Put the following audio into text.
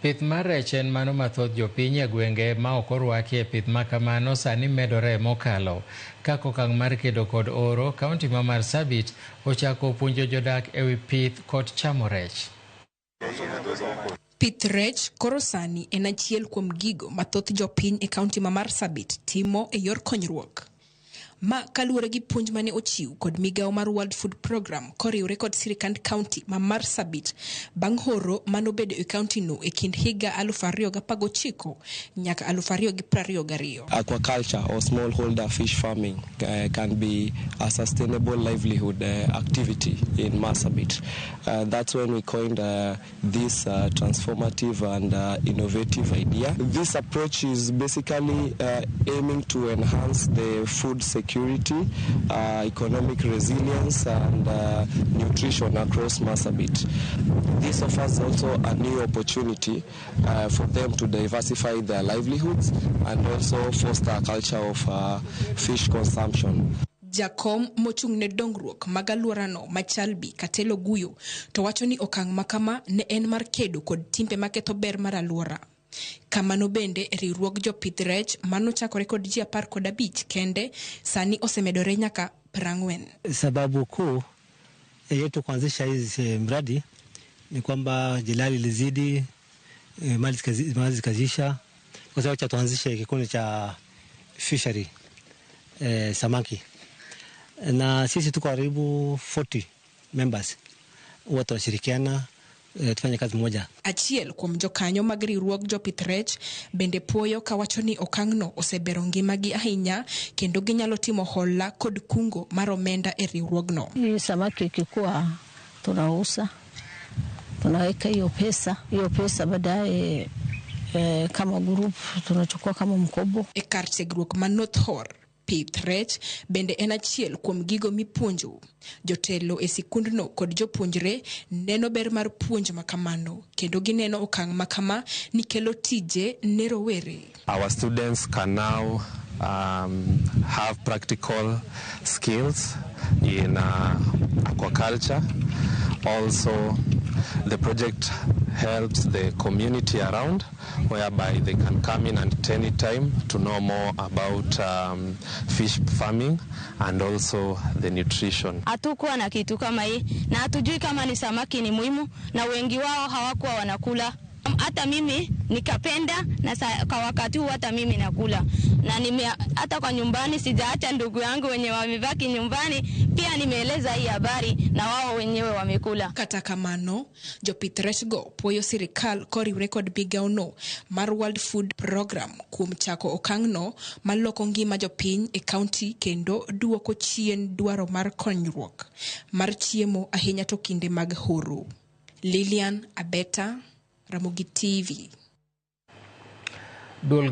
Pith mar rech en mano ma thoth jopiny e gwenge ma ok orwaki e pith ma kamano sani medore mokalo. Kaka okang' mar kedo kod oro, kaunti ma Marsabit ochako puonjo jodak e wi pith kod chamo rech. Pith rech koro sani en achiel kuom gigo ma thoth jopiny e kaunti ma Marsabit timo e yor konyruok. Ma kaluwore gi puonj mane ochiw kod migawo mar World Food Programme koriwre kod sirikand kaunti ma Marsabit bang' horo manobedo e kaunti no e kind higa 2019 nyaka 2022. Aquaculture or smallholder fish farming can be a sustainable livelihood activity in Marsabit. That's when we coined this transformative and innovative idea. This approach is basically aiming to enhance the food security, economic resilience, and nutrition across Marsabit. This offers also a new opportunity for them to diversify their livelihoods and also foster a culture of fish consumption. Jakom mochung' ne dongruok mag alworano Machalbi Katelo Guyo to wacho ni okang' makama ne en mar kedo kod timbe maketho ber mar alwora. Kamano bende, riwruog jopith rech manochakore kod ji 15 kende sani osemedore nyaka 40. Sababu kuu yetu kuanzisha hizi mradi ni kwamba jalala ilizidi, mali zikaisha, kwa sababu cha tuanzishe kikundi cha fishery, samaki, na sisi tuko karibu 40 members, huwa tunashirikiana, tufanye kazi moja. Achiel kuom jokanyo mag riwruog jopith rech bende puoyo kawacho ni okang'no osebero ngimagi ahinya kendo ginyalo timo hola kod kungo mar omenda e riwruogno. Hii samaki ikikuwa tunauza, tunaweka hiyo pesa, hiyo pesa baadaye kama group tunachukua kama mkopo. E kar tiegruok ma North Horr, pith rech bende en achiel kuom gigo mipuonjo. Jotelo e sikundno kod jopuonjre neno ber mar puonj makamano kendo gineno okang' makama ni kelo tije ne rowere. Our students can now have practical skills in aquaculture. Also, the project helps the community around, whereby they can come in at any time to know more about fish farming and also the nutrition. Hatukuwa na kitu kama hii na hatujui kama ni samaki ni muhimu, na wengi wao hawakuwa wanakula. Hata mimi nikapenda na kwa wakati huu hata mimi nakula na hata kwa nyumbani sijaacha ndugu yangu wenye wamebaki nyumbani, pia nimeeleza hii habari na wao wenyewe wamekula. Kata kamano, jopith rech go puoyo sirikal koriwre kod migawono mar World Food Programme kuom chako okang'no maloko ngima jopiny e kaunti kendo duoko chien dwaro mar konyruok mar chiemo ahinya to kinde mag horo. Lilian Abeta, Ramogi TV. Duol.